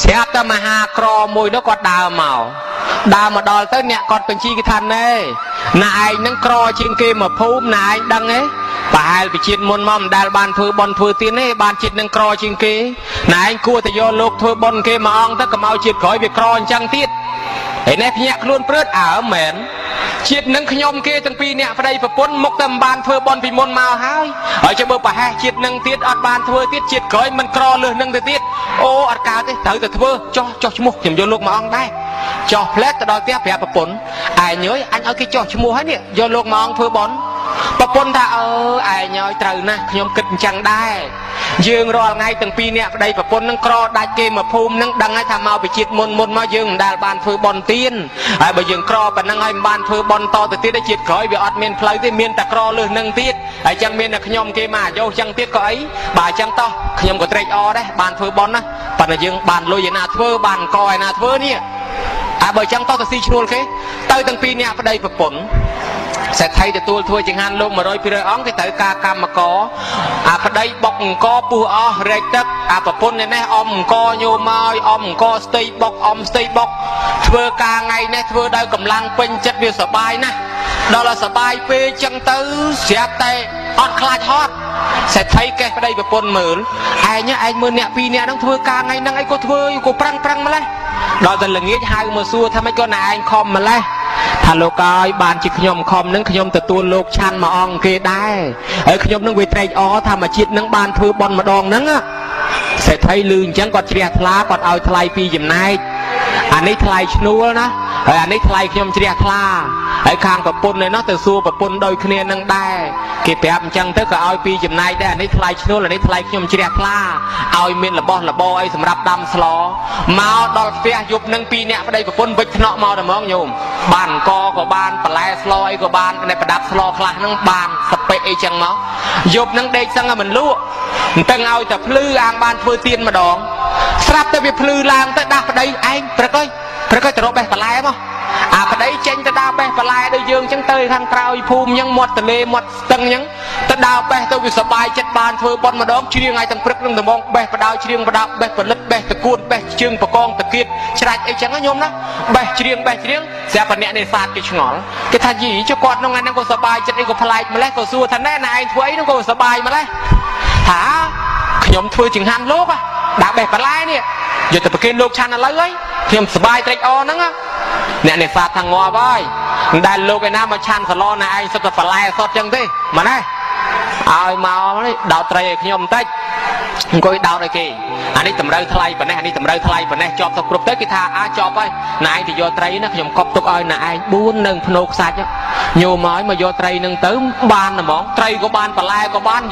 ស្រាប់តែមហាក្រមួយនោះគាត់ដើរមកដើរមកដល់ទៅអ្នកគាត់បញ្ជីគេថាណែណាឯងនឹងក្រជាងគេមកភូមិណាឯងដឹងទេប្រហែលពីជាតិមុនមកមិនដែលបានធ្វើបុណ្យធ្វើទានទេបានជាតិនឹងក្រជាងគេណាឯងគួរតែយកលោកធ្វើបុណ្យគេមួយអង្គទៅកុំឲ្យជាតិក្រោយវាក្រអញ្ចឹងទៀតហើយនេះភ្ញាក់ខ្លួនព្រឺតអើមែនជាតិនឹងខ្ញុំគេទាំងពីរអ្នកប្តីប្រពន្ធមុខតែមិនបានធ្វើបុណ្យពីមុនមកហើយហើយចាំបើប្រហែសជាតិនឹងទៀតអត់បានធ្វើទៀតជាតិក្រោយមិនក្រលើសនឹងទៅទៀតអូអត់កើតទេត្រូវតែធ្វើចោះចោះឈ្មោះខ្ញុំយកលោកមួយអង្គដែរចោះផ្លែតទៅដល់ផ្ទះប្រាប់ប្រពន្ធឯងអើយអញឲ្យគេចោះឈ្មោះហើយនេះយកលោកមួយអង្គធ្វើបុណ្យប្រពន្ធថាអើឯងអើយត្រូវណាស់ខ្ញុំគិតអញ្ចឹងដែរយើងរាល់ថ្ងៃទាំងពីរអ្នកប្តីប្រពន្ធនឹងក្រដាច់គេមកភូមិនឹងដឹងហើយថាមកពីជាតិមុនមុនមកយើងមិនដែលបានធ្វើបុណ្យទានហើយបើយើងក្រប៉ុណ្ណឹងហើយមិនបានធ្វើបុណ្យតទៅទៀតជាតិក្រោយវាអត់មានផ្លូវទេមានតែក្រលើសនឹងទៀតហើយចឹងមានតែខ្ញុំគេមកអាយុចឹងទៀតក៏អីបើអញ្ចឹងតោះខ្ញុំក៏ត្រេកអរដែរបានធ្វើបុណ្យណាប៉ុន្តែយើងបានលុយឯណាធ្វើបានកឯណាធ្វើនេះអាបើចឹងតោះទៅស៊ីឈ្នួលគេទៅទាំងពីរអ្នកប្តីប្រពន្ធសេដ្ឋីទទួលធ្វើចង្ហាន់លោក100 200អង្គគេត្រូវការកម្មករអាប្តីបុកអង្គពុះអស់រែកទឹកអាប្រពន្ធនេះអមអង្គញោមឲ្យអមអង្គស្ទៃបុកអមស្ទៃបុកធ្វើការថ្ងៃនេះធ្វើដោយកម្លាំងពេញចិត្តវាសបាយណាស់ដល់ឲ្យសបាយពេកចឹងទៅស្រាប់តែអត់ខ្លាចហត់សេដ្ឋីកេះប្តីប្រពន្ធមើលឯងឯងមើលអ្នកពីរអ្នកហ្នឹងធ្វើការថ្ងៃហ្នឹងអីក៏ធ្វើក៏ប្រឹងប្រឹងម្លេះដល់តែល្ងាចហៅមកសួរថាម៉េចក៏ណែឯងខំម្លេះថាលោកអើយបានជាខ្ញុំខំនឹងខ្ញុំទទួលលោកឆាន់មួយអង្គគេដែរហើយខ្ញុំនឹងវាត្រេកអរថាមួយជាតិនឹងបានធ្វើបុណ្យម្ដងហ្នឹងសេដ្ឋីលឺអញ្ចឹងគាត់ជ្រះថ្លាគាត់ឲ្យថ្លៃពីរចំណែកអានេះថ្លៃឈ្នួលណាហើយអានេះថ្លៃខ្ញុំជ្រះថ្លាហើយខាងប្រពន្ធឯនោះទៅសួរប្រពន្ធដូចគ្នានឹងដែរគេប្រាប់អញ្ចឹងទៅក៏ឲ្យពីរចំណែកដែរអានេះថ្លៃឈ្នួលអានេះថ្លៃខ្ញុំជ្រះថ្លាឲ្យមានរបស់របរអីសម្រាប់ដាំស្លមកដល់ផ្ទះយប់នឹងពីរអ្នកប្តីប្រពន្ធវិចថ្នាក់មកតែហ្មងញោមបានកក៏បានបន្លែស្លអីក៏បានในប្រដាប់ស្លខ្លះហ្នឹងបានសពិអីចឹងមកយប់នឹងដេកសឹងឲ្យមិនលក់មិនតឹងឲ្យតែភ្លឺអាងបានធ្វើទៀនម្ដងស្រាប់តែវាភ្លឺឡើងទៅដាស់ប្តីឯងព្រឹកអើយព្រឹកអើយទៅរកបេះបន្លែមកអាប្តីចេញទៅដើរបេះបន្លែដូចយើងចឹងទៅខាងក្រោយភូមិចឹងមាត់ទលេមាត់ស្ទឹងចឹងទៅដើរបេះទៅវាសប្បាយចិត្តបានធ្វើបុណ្យម្ដងច្រៀងឲ្យទាំងព្រឹកនឹងត្មងបេះបដៅច្រៀងបដៅបេះផលិតបេះតកួនបេះជើងបកងតគៀតច្រាច់អីចឹងណាញោមណាបេះច្រៀងបេះច្រៀងស្រាប់តែអ្នកនេសាទគេឆ្ងល់គេថាយីចុះគាត់ក្នុងថ្ងៃហ្នឹងក៏សប្បាយចិត្តអីក៏ប្លែកម្លេះក៏សួរថាណែណែឯងធ្វើអីហ្នឹងក៏សប្បាយម្លេះថាខ្ញុំធ្វើចង្ហាន់លោកដើរបេះបន្លែនេះយកទៅប្រគេនលោកឆាន់ឥឡូវហើយខ្ញុំសប្បាយត្រេកអរហ្នឹងអ្នកនេសាទថាងាប់ហើយមិនដែលលោកឯណាមកឆាន់សឡណាឯងសុទ្ធតែបន្លែសុទ្ធចឹងទេម៉ណែឲ្យមកនេះដោតត្រីឲ្យខ្ញុំបន្តិចអង្គុយដោតឲ្យគេអានេះតម្រូវថ្លៃប៉ុណ្ណេះអានេះតម្រូវថ្លៃប៉ុណ្ណេះជាប់ទៅគ្រប់ទៅគេថាអាចប់ហើយណែឯងទៅយកត្រីណាខ្ញុំកប់ទុកឲ្យណែឯង4នឹងភ្នោខ្សាច់ញោមឲ្យមកយកត្រីនឹងទៅបានហ្មងត្រីក៏បានបន្លែក៏បាន។